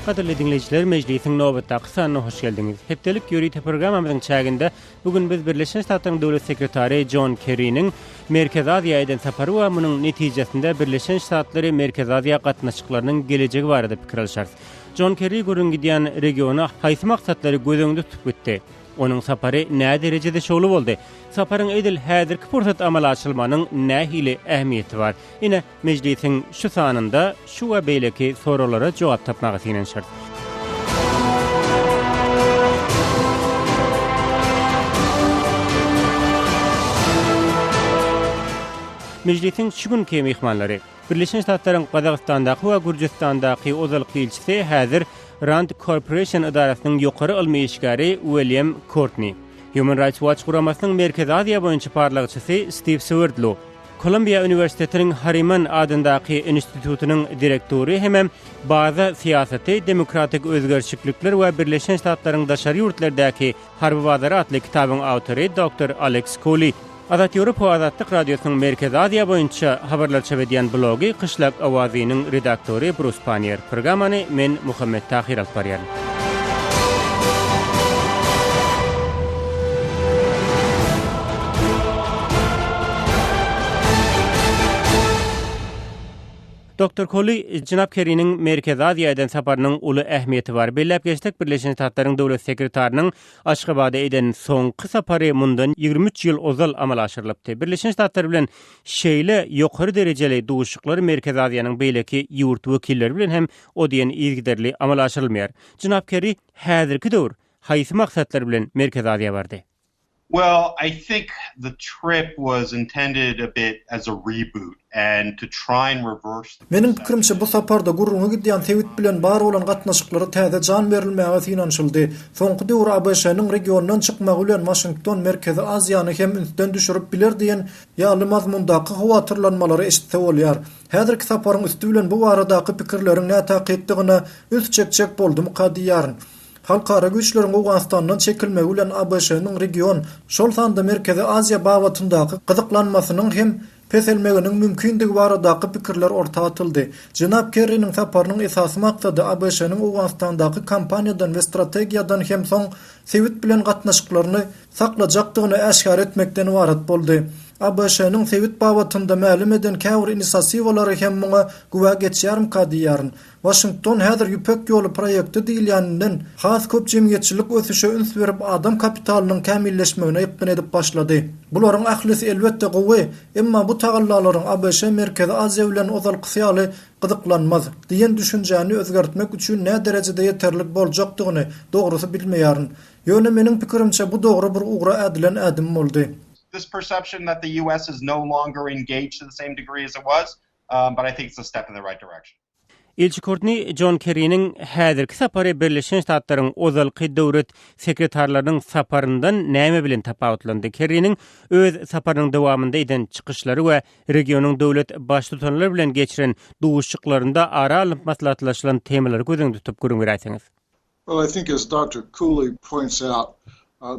Gadyrly diňleýjiler, mejlisiň nobatdaky sanyna hoş geldiňiz. Hepdelik ýörite programmamyzyň çäginde bu gün biz Birleşen Ştatlaryň Döwlet sekretary Jon Kerriniň Merkezi Aziýa eden sapary we munuň netijesinde Birleşen Ştatlary Merkezi Aziýa gatnaşyklarynyň gelejegi barada pikir alyşarys. Jon Kerri gürrüň gidýän regiona haýsy maksatlary göz öňünde tutup gitdi? Onuň sapary näderejede şowly boldy? Saparyň edil häzirki pursat amala aşyrylmagynyň nähili ähmiýeti bar? Ine, mejlisiň şu sanynda şu we beýleki soraglara jogap tapmaga synanyşarys. Mejlisiň şu günki myhmanlary, Birleşen Ştatlaryň Gazagystandaky we Gürjüstandaky ozalky ilçisi, häzir Rand Corporation edarasynyň ýokary ylmy işgäri Uilýam Kortni, Human Rights Watch guramasynyň Merkezi Aziýa boýunça barlagçysy Stiw Swerdlow, Kolumbiýa uniwersitetiniň Harriman adyndaky institutynyň direktory hemem Baza syýasaty, demokratik özgerişiklikler we Birleşen Ştatlaryň daşary ýurtlardaky Harby bazary atly kitabyň awtory doktor Aleks Kuli. Azat Ýewropa Azatlyk Radiosynyň Merkezi Aziýa boýunça habarlar çap edýän blogy Kyşlak owazynyň redaktory Brus Pannier. Programmany men Muhammet Tahyr alyp barýaryn. Doktor Koli, jenap Kerriniň Merkezi Aziýa eden saparynyň uly ähmiýeti bar. Belläp geçsek, Birleşen Ştatlaryň Döwlet sekretarynyň Aşgabada eden soňky sapary mundan 23 ýyl ozal amala aşyrylypdy. Birleşen Ştatlar bilen şeýle ýokary derejeli duşuşyklar Merkezi Aziýanyň beýleki ýurt wekilleri bilen hem o diýen yzygiderli amala aşyrylmaýar. Jenap Kerri häzirki döwür haýsy maksatlar bilen Merkezi Aziýa bardy? Well, I think the trip was intended a bit as a reboot and to try and reverse the Meniň pikirimçe, bu saparda gürrüňi gidýän sebit bilen bar bolan gatnaşyklara täze jan berilmäge synanyşyldy. Soňky döwür ABŞ-nyň regiondan çykmagy bilen Waşington Merkezi Aziýany hem ünsden düşürip biler diýen ýaly mazmundaky howatyrlanmalary eşitse bolýar. Häzirki saparyň üsti bilen bu baradaky pikirleriň nätakykdygyna üns çekjek boldumyka diýýärin. Halkara güýçleriň Owganystandan çekilmegi bilen ABŞ-nyň region, şol sanda Merkezi Aziýa babatyndaky gyzyklanmasynyň hem peselmeginiň mümkindigi baradaky pikirler orta atyldy. Jenap Kerriniň saparynyň esasy maksady ABŞ-nyň Owganystandaky kampaniýadan we strategiýadan hem soň sebit bilen gatnaşyklaryny saklajakdygyny äşgär etmekden ybarat boldy. ABŞ-nyň sebit babatynda mälim eden käbir inisiatiwalary hem muňa güwä geçýärmika diýýärin. Waşington häzir Ýüpek ýoly proýekti diýilýäninden has köp jemgyýetçilik ösüşe üns berip adam kapitalynyň kämilleşmegine ýykgyn edip başlady. Bularyň ählisi elbetde gowy, emma bu tagallalaryň ABŞ Merkezi Aziýa bilen ozalkysy ýaly gyzyklanmaz diýen düşünjäni özgertmek üçin näderejede ýeterlik boljakdygyny dogrusy bilmeýärin. Ýöne meniň pikirimçe bu dogry bir ugra ädilen ädim boldy. This perception that the US is no longer engaged to the same degree as it was, but I think it's a step in the right direction. Ilçi Kortni Jon Kerriniň häzirki sapary Birleşen Ştatlaryň ozalky döwlet sekretarlarynyň saparyndan näme bilen tapawutlandy? Kerriniň öz saparynyň dowamynda eden çykyşlary we regionyň döwlet baştutanlary bilen geçiren duşuşyklarynda ara alnyp maslahatlaşylan temalary göz öňünde tutup gürrüň beräýseňiz. Well, I think as Doctor Cooley points out,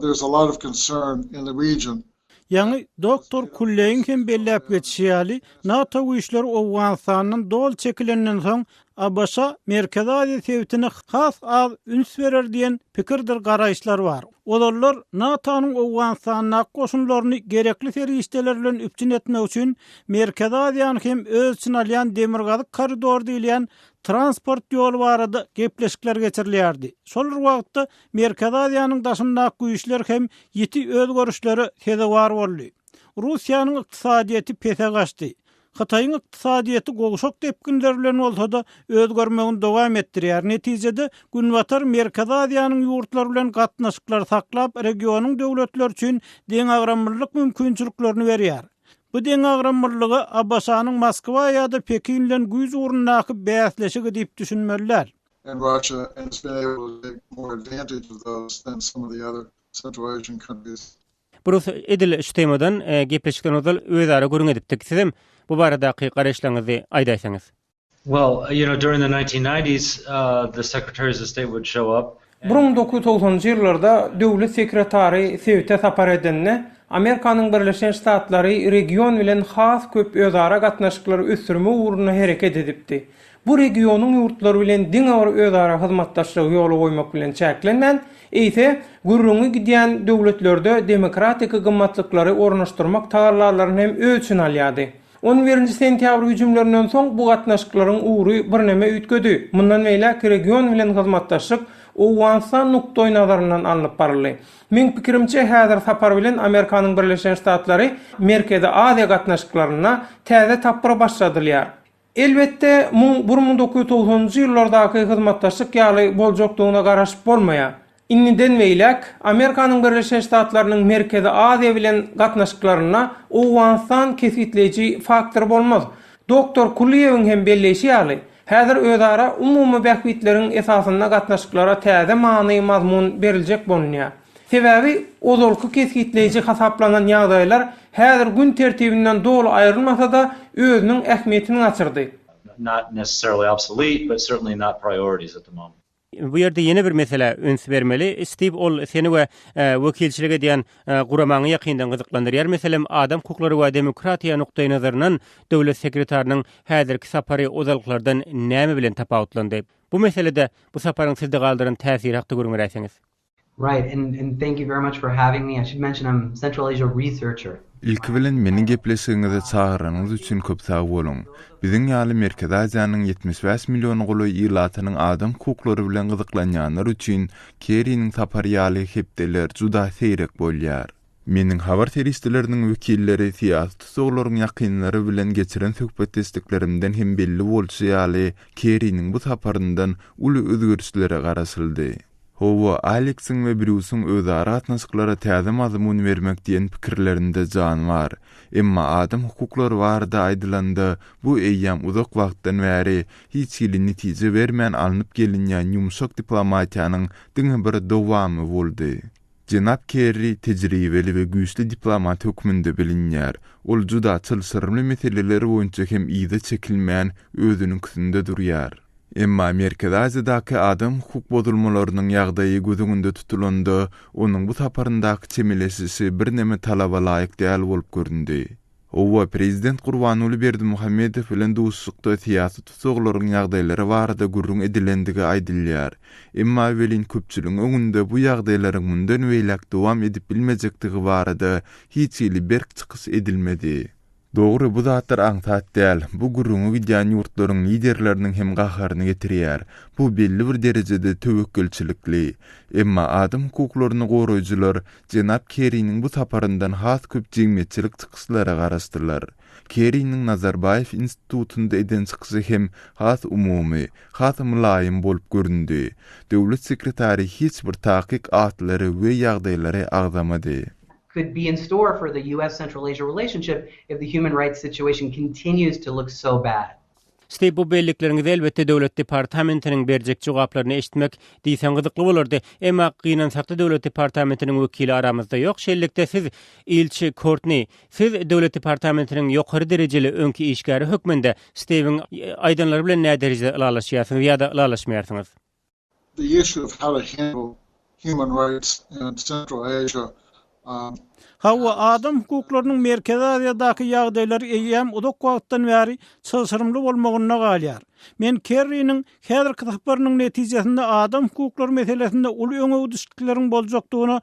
there's a lot of concern in the region. Ýaňy doktor Kulleýiň hem belläp geçişi ýaly, NATO güýçleri Owganystandan doly çekilenden soň, ABŞ Merkezi Aziýa sebitine has az üns berer diýen pikirdir garaýyşlar bar. Ozallar NATO-nyň Owganystandaky goşunlaryny gerekli serişdeler bilen üpjün etmek üçin Merkezi Aziýany hem öz içine alýan Demirgazyk koridor diýilýän transport ýoly barada gepleşikler geçirilýärdi. Şol bir wagtda, Merkezi Aziýanyň daşyndaky güýçler hem ýiti özgerişlere sezewar boldy. Russiýanyň ykdysadyýeti pese gaçdy. Hytaýyň ykdysadyýeti gowşak depginler bilen bolsa-da, özgermegini dowam etdirýär. Netijede, Günbatar Merkezi Aziýanyň ýurtlary bilen gatnaşyklary saklap, regionyň döwletleri üçin deňagramlylyk mümkinçiliklerini berýär. Bu deňagramlylyga ABŞ-nyň Moskwa ýa-da Pekin bilen güýç ugrundaky bäsleşigi diýip düşünmeli däl. and Russia and has been able to take more advantage of those than some of the other Central Asian countries. Brus, edil şu temadan gepleşikden ozal özara gürrüň edipdik. Sizem bu baradaky garaýyşlaryňyzy aýdaýsaňyz. Well, you know, during the 1990s, the Secretaries of State would show up. 1990-njy ýyllarda döwlet sekretary sebite sapar edende, Amerikanyň Birleşen Ştatlary region bilen has köp özara gatnaşyklary ösdürmek ugrunda hereket edipdi. bu regionyň ýurtlary bilen diňe bir özara hyzmatdaşlygy ýola goýmak bilen çäklenmän, eýse, gürrüňi gidýän döwletlerde demokratiki gymmatlyklary ornaşdyrmak tagallalaryny hem öz içine alýardy. On birinji sentýabr hüjümlerinden soň bu gatnaşyklaryň ugry birneme üýtgedi. Mundan beýläk region bilen hyzmatdaşlyk Owganystan nukdaýnazaryndan alnyp baryldy. Meň pikirimçe, häzir sapar bilen Amerikanyň Birleşen Ştatlary Merkezi Aziýa gatnaşyklarynda täze tapgyr başladylýar. Elbetde, muň 1990-njy ýyllardaky hyzmatdaşlyk ýaly boljakdygyna garaşyp bolmaýar. Indiden beýläk, Amerikanyň Birleşen Ştatlarynyň Merkezi Aziýa bilen gatnaşyklarynda Owganystan kesgitleýji faktor bolmaz. Doktor Kulyýewiň hem belleýşi ýaly, häzir özara umumy bähbitleriň esasynda gatnaşyklara täze many-mazmun beriljek bolunýar. Sebäbi ozalky kesgitleýji hasaplanan ýagdaýlar häzir gün tertibinden doly aýrylmasa-da, özüniň ähmiýetini gaçyrdy. Not necessarily obsolete, but certainly not priorities at the moment. Bu ýerde ýene bir meselä üns bermeli. Stiw, ol seni we wekilçilik edýän guramaňy ýakyndan gyzyklandyrýar. Meselem, adam hukuklary we demokratiýa nukdaýnazaryndan döwlet sekretarynyň häzirki sapary ozalkylardan näme bilen tapawutlandy? Bu meselede bu saparyň sizde galdyran täsiri hakda gürrüň beräýseňiz. Right, and and thank you very much for having me. I should mention I'm Central Asia researcher. Ilki bilen meni gepleşigiňize çagyranyňyz üçin köp sag boluň. Biziň ýaly Merkezi Aziýanyň 75 milliona golaý ilatynyň adam hukuklary bilen gyzyklanýanlar üçin Kerriniň sapary ýaly hepdeler juda seýrek bolýar. Meniň habar serişdeleriniň wekilleri, syýasy tussaglaryň ýakynlary bilen geçiren söhbetdeşliklerimden hem belli bolşy ýaly, Kerriniň bu saparyndan uly özgerişlere garaşyldy. Hawa, Aleksiň we Brýusyň özara gatnaşyklara täze mazmun bermek diýen pikirlerinde jan bar. Emma adam hukuklary barada aýdylanda, bu eýýäm uzak wagtdan bäri hiç hili netije bermän alnyp gelinýän ýumşak diplomatiýanyň diňe bir dowamy boldy. Jenap Kerri tejribeli we güýçli diplomat hökmünde bilinýär. Ol juda çylşyrymly meseleler boýunça hem yza çekilmän, özüniňkisinde durýar. Emma Merkezi Aziýadaky adam hukuk bozulmalarynyň ýagdaýy göz öňünde tutulanda, onuň bu saparyndaky çemeleşişi birneme talaba laýyk däl bolup göründi. Hawa, prezident Gurbanguly Berdimuhamedow bilen duşuşykda syýasy tussaglaryň ýagdaýlary barada gürrüň edilendigi aýdylýar. Emma welin köpçüligiň öňünde bu ýagdaýlaryň mundan beýläk dowam edip bilmejekdigi barada hiç hili berk çykyş edilmedi. Dogry, bu zatlar aňsat däl. Bu gürrüňi gidýän ýurtlaryň liderleriniň hem gaharyny getirýär. Bu belli bir derejede töwekgelçilikli. Emma adam hukuklaryny goraýjylar jenap Kerriniň bu saparyndan has köp jemgyýetçilik çykyşlara garaşdylar. Kerriniň Nazarbaýew institutynda eden çykyşy hem has umumy, has mylaýym bolup göründi. Döwlet sekretary hiç bir takyk atlary we ýagdaýlary agzamady. could be in store for the US-Central Asia relationship if the human rights situation continues to look so bad. Stiw, bu bellikleriňize elbetde Döwlet departamentiniň berjek jogaplaryny eşitmek diýseň gyzykly bolardy. Emma gynansakda Döwlet departamentiniň wekili aramyzda ýok. Şeýlelikde siz, ilçi Kortni, siz Döwlet departamentiniň ýokary derejeli öňki işgäri hökmünde Stiwiň aýdanlary bilen näderejede ylalaşýarsyňyz ýa-da ylalaşmaýarsyňyz? The issue of how to handle human rights in Central Asia. Hawa, adam hukuklarynyň Merkezi Aziýadaky ýagdaýlary eýýäm uzak wagtdan bäri çylşyrymly bolmagynda galýar. Men Kerriniň häzirki saparynyň netijesinde adam hukuklary meselesinde uly öňegidişlikleriň boljakdygyna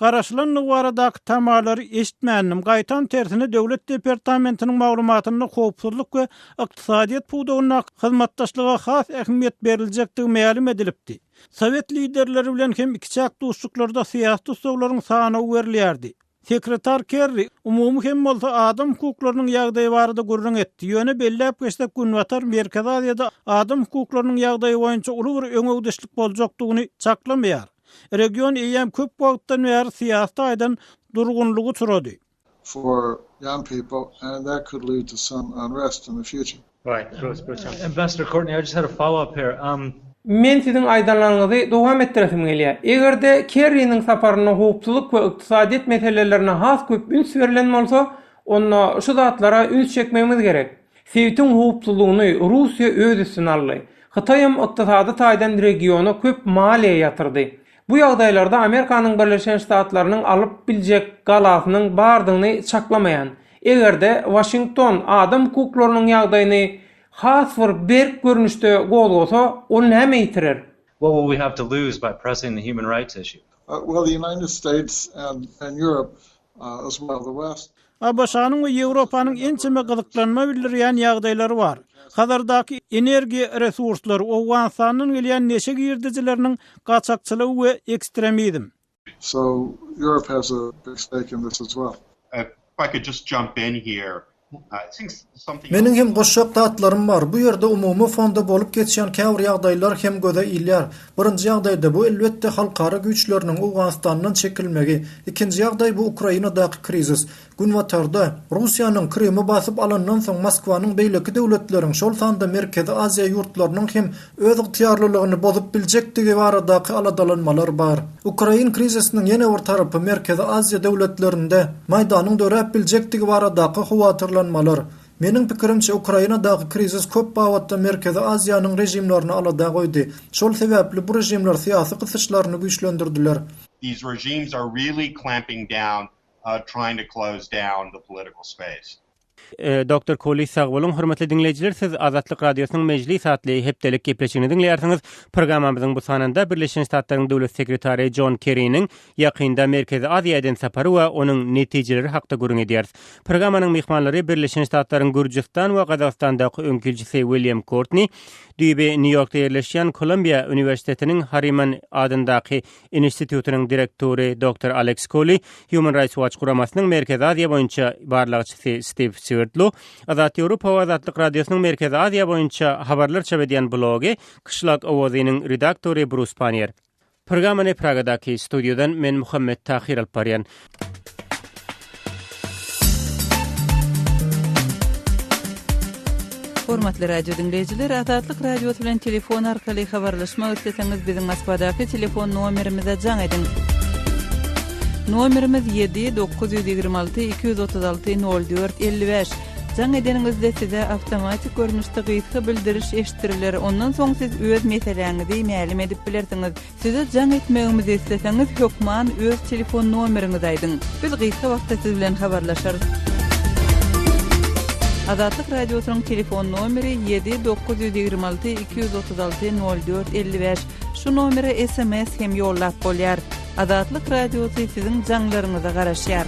Garaşylandygy baradaky tamalary eşitmändim. Gaýtam tersine Döwlet departamentiniň maglumatynda howpsuzlyk we ykdysadyýet pudagyndaky hyzmatdaşlyga has ähmiýet beriljekdigi mälim edilipdi. Sowet liderleri bilen hem ikiçäk duşuşyklarda syýasy tussaglaryň sanawy berilýärdi. Sekretar Kerri, umumy hem bolsa adam hukuklarynyň ýagdaýy barada gürrüň etdi. Ýöne belläp geçsek Günbatar Merkezi Aziýada adam hukuklarynyň ýagdaýy boýunça uly bir öňegidişlik boljakdygyny çaklamaýar. Region eýýäm köp wagtdan bäri syýasy taýdan durgunlyga uçrady. for young people and that could lead to some unrest in the future. Right, Bruce, Bruce Thompson. Ambassador Courtney, I just had a follow up here. Um, Men siziň aýdanlaryňyzy dowam etdiresim gelýär. Eger-de Kerriniň saparynda howpsuzlyk we ykdysadyýet meselelerine has köp üns berlen bolsa, onda şu zatlara üns çekmegimiz gerek. Sebitiň howpsuzlygyny Russiýa öz üstüne aldy. Hytaýam ykdysady taýdan regiona köp maliýe ýatyrdy. Bu ýagdaýlarda Amerikanyň Birleşen Ştatlarynyň alyp biljek galasynyň bardygyny çaklamaýan. Eger-de Waşington adam hukuklarynyň ýagdaýyny. has bir berk görnüşde gozgasa, ol näme ýitirer? What will we have to lose by pressing the human rights issue? Well, the United States and and Europe as well, the West. ABŞ-nyň we Ýewropanyň ençeme gyzyklanma bildirýän ýagdaýlary bar. Hazardaky energiýa resurslary, Owganystandan gelýän neşe girdejileriniň gaçakçylygy we ekstremizm. So Europe has a big stake in this as well. If I could just jump in here, Meniň hem goşjak zatlarym bar. Bu ýerde umumy fonda bolup geçýän käbir ýagdaýlar hem göze ilýär. Birinji ýagdaýda bu elbetde halkara güýçleriniň Owganystandan çekilmegi. Ikinji ýagdaý bu Ukrainadaky krizis. Günbatarda, Russiýanyň Krymy basyp alandan soň Moskwanyň beýleki döwletleriň, şol sanda Merkezi Aziýa ýurtlarynyň hem özygtyýarlylygyny bozup biljekdigi baradaky aladalanmalar bar. Ukrain krizisiniň ýene bir tarapy Merkezi Aziýa döwletlerinde Maýdanyň döräp biljekdigi baradaky howatyrlanmalar. Meniň pikirimçe, Ukrainadaky krizis köp babatda Merkezi Aziýanyň režimlerini alada goýdy. Şol sebäpli bu režimler syýasy gysyşlaryny güýçlendirdiler. These regimes are really clamping down, trying to close down the political space. Doktor Koli sag boluň. Hormatly diňleýjiler, siz Azatlyk Radiosynyň Mejlis atly hepdelik gepleşigini diňleýärsiňiz. Programmamyzyň bu sanynda Birleşen Ştatlaryň Döwlet sekretary Jon Kerriniň ýakynda Merkezi Aziýa eden sapary we onuň netijeleri hakda gürrüň edýäris. Programmanyň myhmanlary Birleşen Ştatlaryň Gürjüstan we Gazagystandaky öňki ilçisi William Kortni, düýbi Nýu-Ýorkda ýerleşýän Kolumbiýa uniwersitetiniň Harriman adyndaky Institutynyň direktory doktor Aleks Koli, Human Rights Watch guramasynyň Merkezi Aziýa boýunça barlagçysy Stiw Swerdlow, Azat Ýewropa we Azatlyk Radiosynyň Merkezi Aziýa boýunça habarlar çap edýän blogy Kyşlak owazynyň redaktory Brus Pannier. Programmany Pragadaky studiýadan men Muhammet Tahyr alyp barýan. Hormatly radio diňleýjiler, Azatlyk Radiosy bilen telefon arkaly habarlaşmak isleseňiz, biziň Moskwadaky telefon nomerimize jaň ediň. Nomerimiz 7 926 236 04 55. Jaň edeniňizde size awtomatik görnüşde gysga bildiriş eşitdiriler, ondan soň siz öz meseläňizi mälim edip bilersiňiz. Size jaň etmegimizi isleseňiz, hökman öz telefon nomeriňizi aýdyň. Biz gysga wagtda siz bilen habarlaşarys. Azatlyk Radiosynyň telefon nomeri ýedi 926 236 04 55. Şu nomere sms hem ýollap bolýar. Azatlyk Radiosy siziň jaňlaryňyza garaşýar.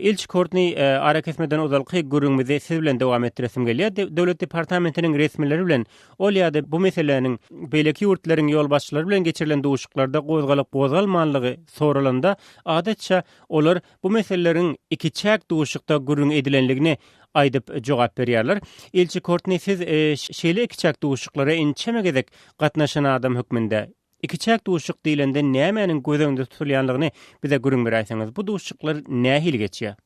Ilçi Kortni, arakesmeden ozalky gürrüňimizi siz bilen dowam etdiresim gelýär. Döwlet departamentiniň resmileri bilen ol ýa-da bu meseläniň beýleki ýurtlaryň ýolbaşçylary bilen geçirilen duşuşyklarda gozgalyp-gozgalmanlygy soralanda, adatça, olar bu meseleleriň ikiçäk duşuşykda gürrüň edilenligini aýdyp jogap berýärler. Ilçi Kortni, siz şeýle ikiçäk duşuşyklara ençeme gezek gatnaşan adam hökmünde, Ikiçäk duşuşyk diýlende nämäniň göz öňünde tutulýanlygyny bize gürrüň beräýseňiz, bu duşuşyklar nähili geçýär?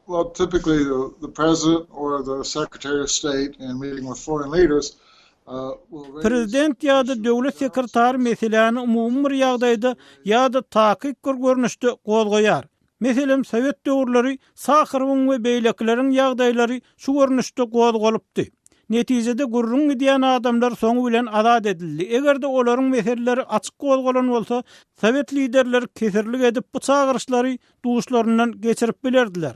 Well, typically the, the president or the secretary of state in meeting with foreign leaders uh, Prezident ýa-da döwlet sekretary meseläni umumy bir ýagdaýda ýa-da takyk bir görnüşde gozgaýar. Meselem, sowet döwürleri Saharowyň we beýlekileriň ýagdaýlary şu görnüşde gozgalypdy. Netijede gürrüň gidýän adamlar soňy bilen azat edildi. Eger-de olaryň meseleleri açyk gozgalan bolsa, sowet liderleri kesirlik edip bu çagyryşlary duşlaryndan geçirip bilerdiler.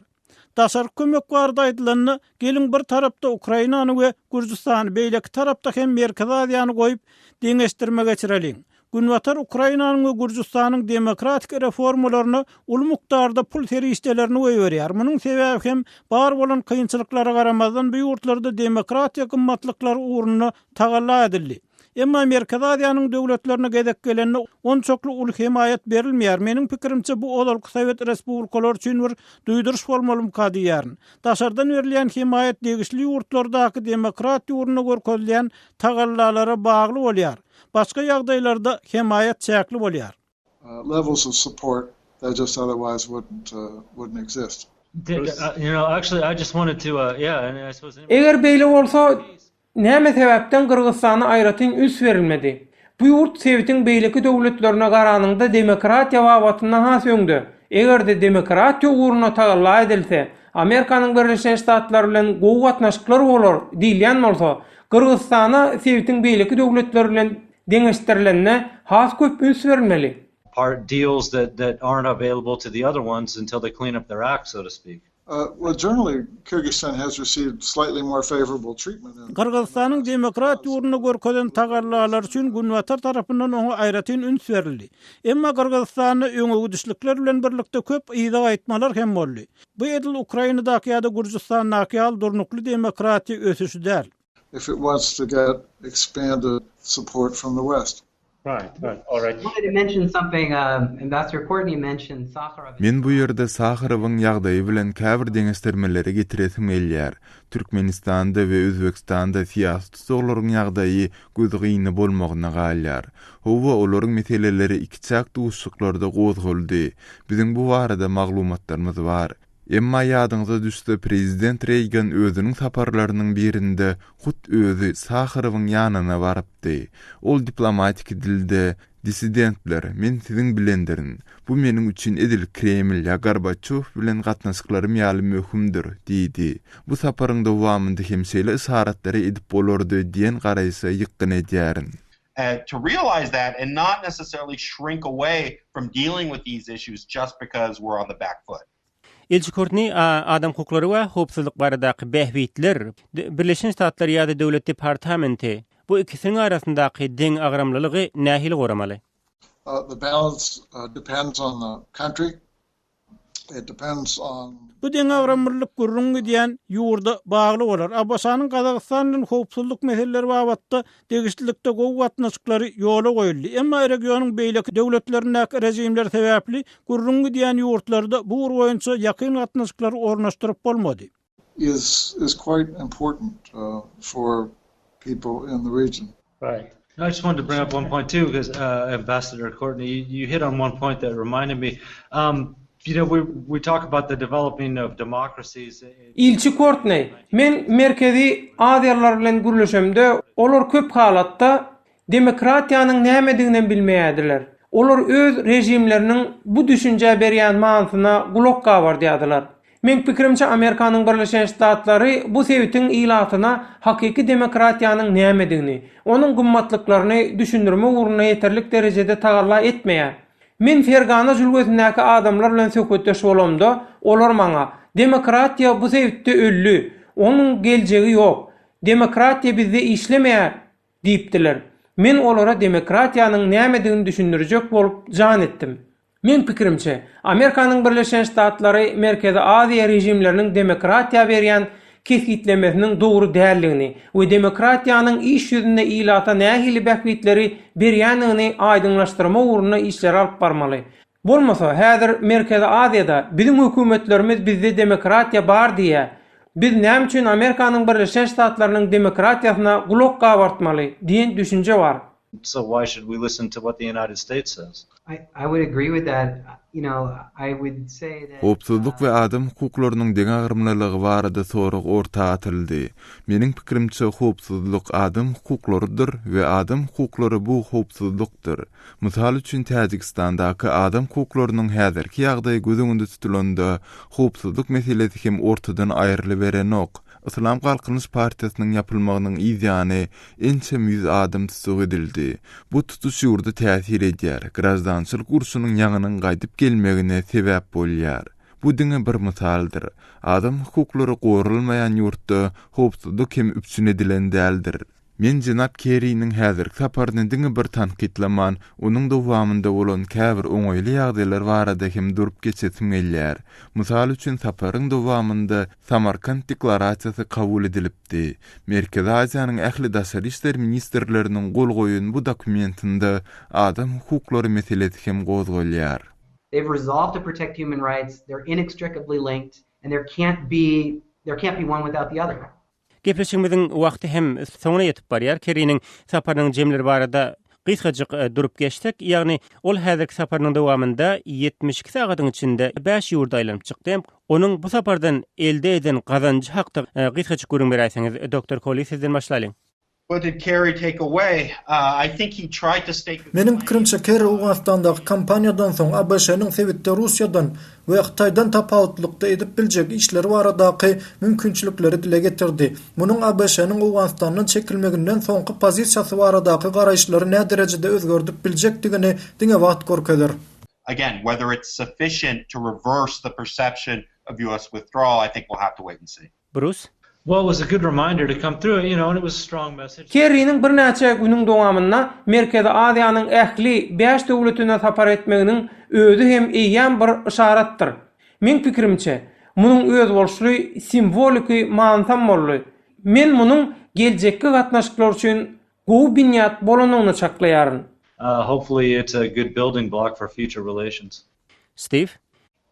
Daşarky kömek barada aýdylanda, geliň bir tarapda Ukrainany we Gürjüstany, beýleki tarapda hem Merkezi Aziýany goýup, deňeşdirme geçireliň. Günbatar Ukrainanyň we Gürjüstanyň demokratik reformalaryna uly mukdarda pul serişdelerini goýberýär. Munuň sebäbi hem bar bolan kynçylyklara garamazdan bu ýurtlarda demokratiýa gymmatlyklary ugrunda tagalla edildi. Emma Merkezi Aziýanyň döwletlerine gezek gelende onçakly uly hemaýat berilmeýär. Meniň pikirimçe bu ozalky sowet respublikalary üçin bir duýduryş bolmalymyka diýýärin. Daşardan berilýän hemaýat degişli ýurtlardaky demokratiýa ugrunda görkezilýän tagallalara bagly bolýar. Başga ýagdaýlarda hemaýat çäkli bolýar. Levels of support that just otherwise wouldn't wouldn't exist. Eger beýle bolsa. Näme sebäpden Gyrgyzystana aýratyn üns berilmedi? Bu ýurt sebitiň beýleki döwletlerine garanyňda demokratiýa babatynda has öňde. Eger-de demokratiýa ugrunda tagalla edilse, Amerikanyň Birleşen Ştatlary bilen gowy gatnaşyklar bolar diýilýän bolsa, Gyrgyzystana sebitiň beýleki döwletleri bilen deňeşdirilende has köp üns berilmeli. Part deals that that aren't available to the other ones until they clean up their act, so to speak. Gyrgyzystanyň demokratiýa ugrunda görkezen tagallalary üçin Günbatar tarapyndan oňa aýratyn üns berildi. Emma Gyrgyzystanda öňegidişlikler bilen birlikde köp yza gaýtmalar hem boldy. Bu edil Ukrainadaky ýa-da Gürjüstandaky ýaly durnukly demokratiýa ösüşi däl. If it wants to get expanded support from the West. Men bu ýerde Saharowyň ýagdaýy bilen käbir deňeşdirmeleri getiresim gelýär. Türkmenistanda we Özbegistanda syýasy tussaglaryň ýagdaýy gözgyny bolmagyna galýar. Hawa, olaryň meseleleri ikiçäk duşuşyklarda gozgaldy. Biziň bu barada maglumatlarymyz bar. Emma ýadyňyza düşse prezident Reýgan özüniň saparlarynyň birinde hut özi Saharowyň ýanyna barypdy. Ol diplomatiki dilde, Dissidentler, men siziň bilendirin. Bu meniň üçin edil Kreml ýa Gorbaçýow bilen gatnaşyklarym ýaly möhümdir diýdi. Bu saparyň dowamynda hem şeýle yşaratlary edip bolardy diýen garaýşa ýykgyn edýärin. To realize that and not necessarily shrink away from dealing with these issues just because we're on the back foot. Ilçi Kortni adam hukuklary we howpsuzlyk baradaky bähbitler, Birleşen Ştatlar ýa-da Döwlet departamenti bu ikisiniň arasyndaky deňagramlylygy nähili goramaly? The balance depends on the country. It depends on. Bu deňagramlylyk gürrüň gidýän ýurda bagly bolar. ABŞ-nyň Gazagystan bilen howpsuzlyk meseleleri babatda degişlilikde gowy gatnaşyklary ýola goýuldy. Emma regionyň beýleki döwletlerindäki režimler sebäpli gürrüň gidýän ýurtlarda bu ugur boýunça ýakyn gatnaşyklary ornaşdyryp bolmady. Is is quite important for people in the region. Right. I just wanted to bring up one point too because uh, Ambassador Courtney, you, you hit on one point that reminded me. Um, you know, we we talk about the developing of democracies. Ilçi Kortneý, Men Merkezi Aziýalylar bilen gürleşemde, olar köp halatda demokratiýanyň nämediginem bilmeýärdiler. Olar öz režimleriniň bu düşünjä berýän manysyna gulak gabardýardylar. Meň pikirimçe Amerikanyň Birleşen Ştatlary bu sebitiň ilatyna hakyky demokratiýanyň nämedigini, onuň gymmatlyklaryny düşündirmek ugrunda ýeterlik derejede tagalla etmeýär. Men Fergana jülgesindäki adamlar bilen söhbetdeş bolamda, olar maňa, Demokratiýa bu sebitde öldi, onuň geljegi ýok. Demokratiýa bizde işlemeýär diýipdiler. Men olara demokratiýanyň nämedigini düşündirjek bolup jan etdim. Meň pikirimçe, Amerikanyň Birleşen Ştatlary Merkezi Aziýa režimleriniň demokratiýa berýän kesgitlemesiniň dogry däldigini we demokratiýanyň iş ýüzünde ilata nähili bähbitleri berýändigini aýdyňlaşdyrmak ugrunda işleri alyp barmaly. Bolmasa, häzir Merkezi Aziýada biziň hökümetlerimiz bizde demokratiýa bar diýýär. Biz näme üçin Amerikanyň Birleşen Ştatlarynyň demokratiýasyna gulak gabartmaly diýen düşünje bar. So why should we listen to what the United States says? I would agree with that. You know, I would say that. Howpsuzlyk we adam hukuklarynyň deňagramlylygy barada sorag orta atyldy. Meniň pikirimçe, howpsuzlyk adam hukuklarydyr we adam hukuklary bu howpsuzlykdyr. Mysal üçin, Täjigistandaky adam hukuklarynyň häzirki ýagdaýy göz öňünde tutulanda, howpsuzlyk meselesi hem ortadan aýrylyberenok. Yslam Galkynyş partiýasynyň ýapylmagynyň yz ýany ençeme ýüz adam tussag edildi. Bu tutuş ýurda täsir edýär, graždançylyk urşunyň ýaňynyň gaýdyp gelmegine sebäp bolýar. Bu diňe bir mysaldyr. Adam hukuklary goralmaýan ýurtda howpsuzlyk hem üpjün edilen däldir. Men jenap Kerriniň häzirki saparyny diňe bir tankytlaman, onuň dowamynda bolan käbir oňaýly ýagdaýlar barada hem durup geçesim gelýär. Mysal üçin, saparyň dowamynda Samarkant deklarasiýasy kabul edilipdi. Merkezi Aziýanyň ähli daşary işler ministrleriniň gol goýan bu dokumentinde adam hukuklary meselesi hem gozgalýar. They've resolved to protect human rights, they're inextricably linked, and there can't be there can't be one without the other. Gepleşigimiziň wagty hem soňuna ýetip barýar. Kerriniň saparynyň jemleri barada gysgajyk durup geçsek, ýagny ol häzirki saparynyň dowamynda 72 sagadyň içinde bäş ýurda aýlanyp çykdy. Onuň bu sapardan elde eden gazanjy hakda gysgajyk gürrüň beräýseňiz, Doktor Koli sizden başlalyň. What did Kerry take away? I think he tried to stake. Meniň pikirimçe, Kerri Owganystandaky kampaniýadan soň ABŞ-nyň sebitde Russiýadan we Hytaýdan tapawutlylykda edip biljek işleri baradaky mümkinçilikleri dile getirdi. Munuň ABŞ-nyň Owganystandan çekilmeginden soňky pozisiýasy baradaky garaýyşlary näderejede özgerdip biljekdigini diňe wagt görkezer. Again, whether it's sufficient to reverse the perception of US withdrawal, I think we'll have to wait and see. Brus. Well, it was a good reminder to come through, you know, and it was a strong message. Kerriniň birnäçe günüň dowamynda Merkezi Aziýanyň ähli bäş döwletine sapar etmeginiň özi hem eýýäm bir yşaratdyr. Meň pikirimçe, munuň özboluşly simwoliki manysam boldy. Men munuň geljekki gatnaşyklar üçin gowy binýat bolandygyny çaklaýaryn. Hopefully it's a good building block for future relations. Steve?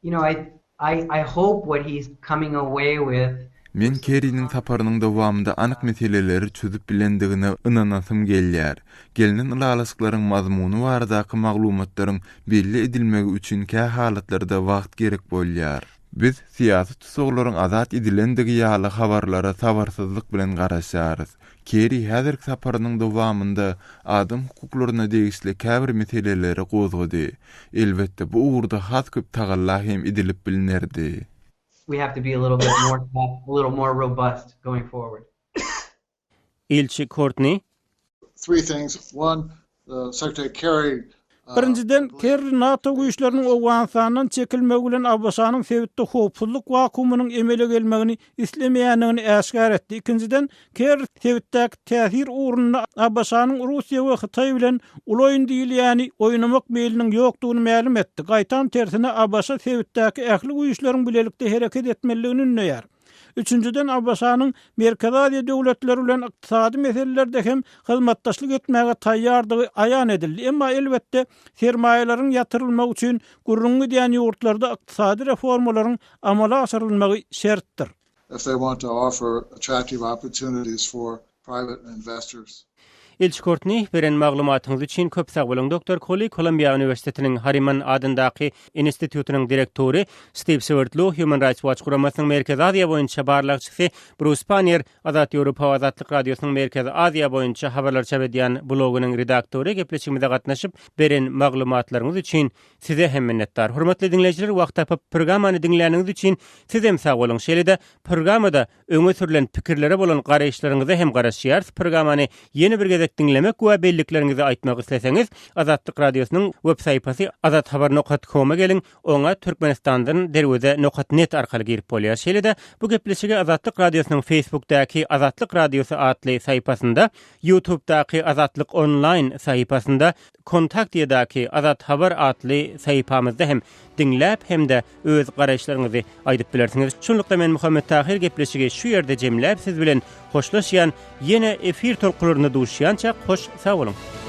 You know, I, I, I hope what he's coming away with. Men Kerriniň saparynyň dowamynda anyk meseleleri çözüp bilendigine ynanasym gelýär. Gelnen ylalaşyklaryň mazmuny baradaky maglumatlaryň belli edilmegi üçin kä halatlarda wagt gerek bolýar. Biz syýasy tussaglaryň azat edilendigi ýaly habarlara sabyrsyzlyk bilen garaşýarys. Kerri häzirki saparynyň dowamynda adam hukuklaryna degişli käbir meseleleri gozgady. Elbetde, bu ugurda has köp tagalla hem edilip bilnerdi. We have to be a little bit more tough, a little more robust going forward. Ilçi Kortni. Three things, one, the Secretary Kerry Birinjiden, Kerri NATO güýçleriniň Owganystandan çekilmegi bilen ABŞ-nyň sebitde howpsuzlyk wakuumynyň emele gelmegini islemeýändigini äşgär etdi. Ikinjiden, Kerri sebitdäki täsir ugrunda ABŞ-nyň Russiýa we Hytaý bilen uly oýun diýilýäni oýnamak meýliniň ýokdugyny mälim etdi. Gaýtam tersine, ABŞ sebitdäki ähli güýçleriň bilelikde hereket etmelidigini ündeýär. Üçünjiden, ABŞ-nyň Merkezi Aziýa döwletleri bilen ykdysady meselelerde hem hyzmatdaşlyk etmäge taýýardygy aýan edildi. Emma, elbetde, sermaýalaryň ýatyrylmagy üçin gürrüňi gidýän ýurtlarda ykdysady reformalaryň amala aşyrylmagy şertdir. If they want to offer attractive opportunities for private investors. Ilçi Kortni, beren maglumatyňyz üçin köp sag boluň. Doktor Koli, Kolumbiýa uniwersitetiniň Harriman adyndaky institutynyň direktory, Stiw Swerdlow, Human Rights Watch guramasynyň Merkezi Aziýa boýunça barlagçysy, Brus Pannier, Azat Ýewropa we Azatlyk Radiosynyň Merkezi Aziýa boýunça habarlar çap edýän blogynyň redaktory gepleşigimize gatnaşyp, beren maglumatlaryňyz üçin size hem minnetdar. Hormatly diňleýjiler, wagt tapyp, programmany diňläniňiz üçin sizem sag boluň. Şeýle-de, programmada Öňe sürlen pikirlere bolan garaýyşlaryňyza hem garaşýarys. Programmany ýene bir gezek diňlemek we bellikleriňizi aýtmak isleseňiz, Azatlyk Radiosynyň web sahypasy azathabar nokat koma geliň, oňa Türkmenistandan derweze nokat net arkaly girip bolýar. Şeýle-de, bu gepleşigi Azatlyk Radiosynyň Facebookdaky Azatlyk Radiosy atly sahypasynda, YouTubedaky Azatlyk Online sahypasynda, Kontaktiýadaky Azat Habar atly sahypamyzda hem diňläp hem-de öz garaýyşlaryňyzy aýdyp bilersiňiz. Şunlukda men Muhammet Tahyr gepleşigi şu ýerde jemläp siz bilen hoşlaşýan ýene efir tolkunlarynda duşýançak hoş sag boluň.